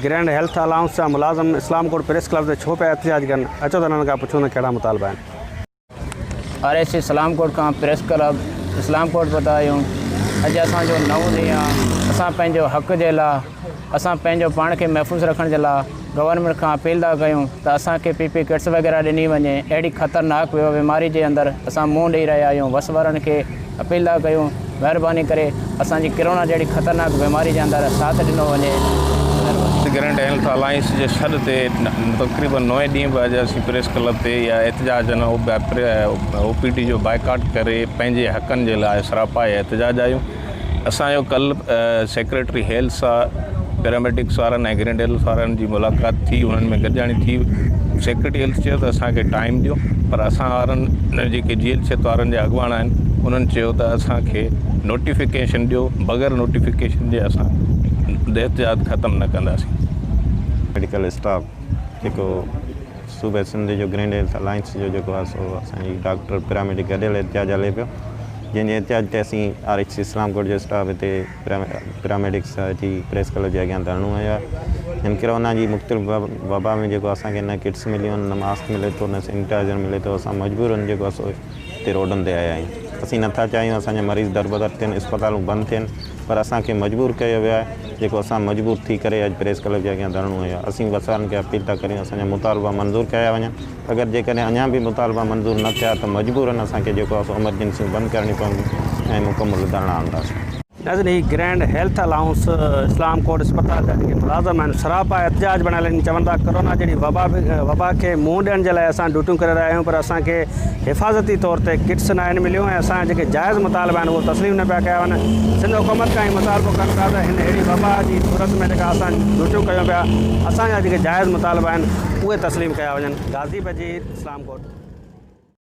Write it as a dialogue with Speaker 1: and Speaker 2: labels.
Speaker 1: Grand health allowance جا ملازم اسلام ڪوٽ پريس ڪلب تي ڇو پيا احتجاج ڪن، اچو ته انهن کان پڇون ته ڪهڙا مطالبا آهن.
Speaker 2: آر ايس سي اسلام ڪوٽ کان پريس ڪلب اسلام ڪوٽ پهتا آهيون اڄ اسان جو نئون ڏينهن آ اسان پنهنجو حق جي لا اسان پنهنجو پاڻ کي محفوظ رکڻ جي لا گورنمينٽ کان اپيل ٿا ڪيون ته اسان کي پي پي ڪٽس وغيره ڏني وڃي اهڙي خطرناڪ بيماري جي اندر اسان منهن ڏئي رهيا آهيون وس وارن کي اپيل ٿا ڪيون مهرباني ڪري اسان جي ڪرونا جهڙي خطرناڪ بيماري جي اندر ساٿ ڏنو وڃي مهرباني.
Speaker 3: گرينڊ هيلٿ الائنس جي سڏ تي تقريبن نوين ڏينهن به اڄ اسين پريس ڪلب تي يا احتجاجن او پي ڊي جو بائيڪاٽ ڪري پنهنجي حقن جي لاء سراپا احتجاج آهيون اسان جو ڪل سيڪريٽري هيلٿ سان پيراميڊڪس وارن ۽ گرينڊ هيلٿ وارن جي ملاقات ٿي انهن ۾ گڏجاڻي ٿي سيڪريٽري هيلٿ چيو ته اسان کي ٽائيم ڏيو پر اسان وارن جيڪي جي ايل صحت وارن جا اڳواڻ آهن انهن چيو ته اسان کي نوٽيفڪيشن ڏيو بغير نوٽيفڪيشن جي اسان احتجاج ختم نه ڪنداسين.
Speaker 4: ميڊيڪل اسٽاف جيڪو صوبي سنڌ جو گرينڊ هيلٿ الائنس جو جيڪو آهي سو اسان جي ڊاڪٽر پيراميڊڪ گڏيل احتجاج هلي پيو جنهن جي احتجاج تي اسين آر ايڇ سي اسلام ڪوٽ جو اسٽاف هتي پيراميڊڪس اچي پريس ڪلب جي اڳيان ڌرڻو هنيو آهي هن ڪرونا جي مختلف وبا ۾ جيڪو اسان کي نه ڪٽس مليون آهن نه ماسڪ ملي ٿو نه سينيٽائزر ملي ٿو اسان مجبورن جيڪو آهي سو هتي روڊن تي آيا آهيون اسين نٿا چاهيون اسان جا مريض دربدر ٿين اسپتالون بند ٿين پر اسان کي مجبور ڪيو ويو آهي جيڪو اسان مجبور ٿي ڪري اڄ پريس ڪلب جي اڳيان ڌرڻو هنيو آهي اسين وسارن کي اپيل ٿا ڪريون اسان جا مطالبا منظور ڪيا وڃن اگر جيڪڏهن اڃا به مطالبا منظور نه ٿيا ته مجبورن اسان کي جيڪو آهي سو ايمرجنسيون بند ڪرڻيون پونديون ۽ مڪمل ڌرڻا هڻنداسين.
Speaker 1: ناظرين هي grand health alliance Islamkot اسپتال جا جيڪي ملازم آهن سراپا احتجاج بڻايل آهن چون ٿا ڪرونا جهڙي وبا وبا کي منهن ڏيڻ جي لاء اسان ڊيوٽيون ڪري رهيا آهيون پر اسان کي حفاظتي طور تي ڪٽس ناهن مليون ۽ اسان جا جيڪي جائز مطالبا آهن اهي تسليم نه پيا ڪيا وڃن سنڌ حڪومت کان هي مطالبو ڪن ٿا ته هن اهڙي وبا جي صورت ۾ جيڪا اسان ڊيوٽيون ڪيون پيا اسان جا جيڪي جائز مطالبا آهن اهي تسليم ڪيا وڃن غازي بجير اسلام ڪوٽ.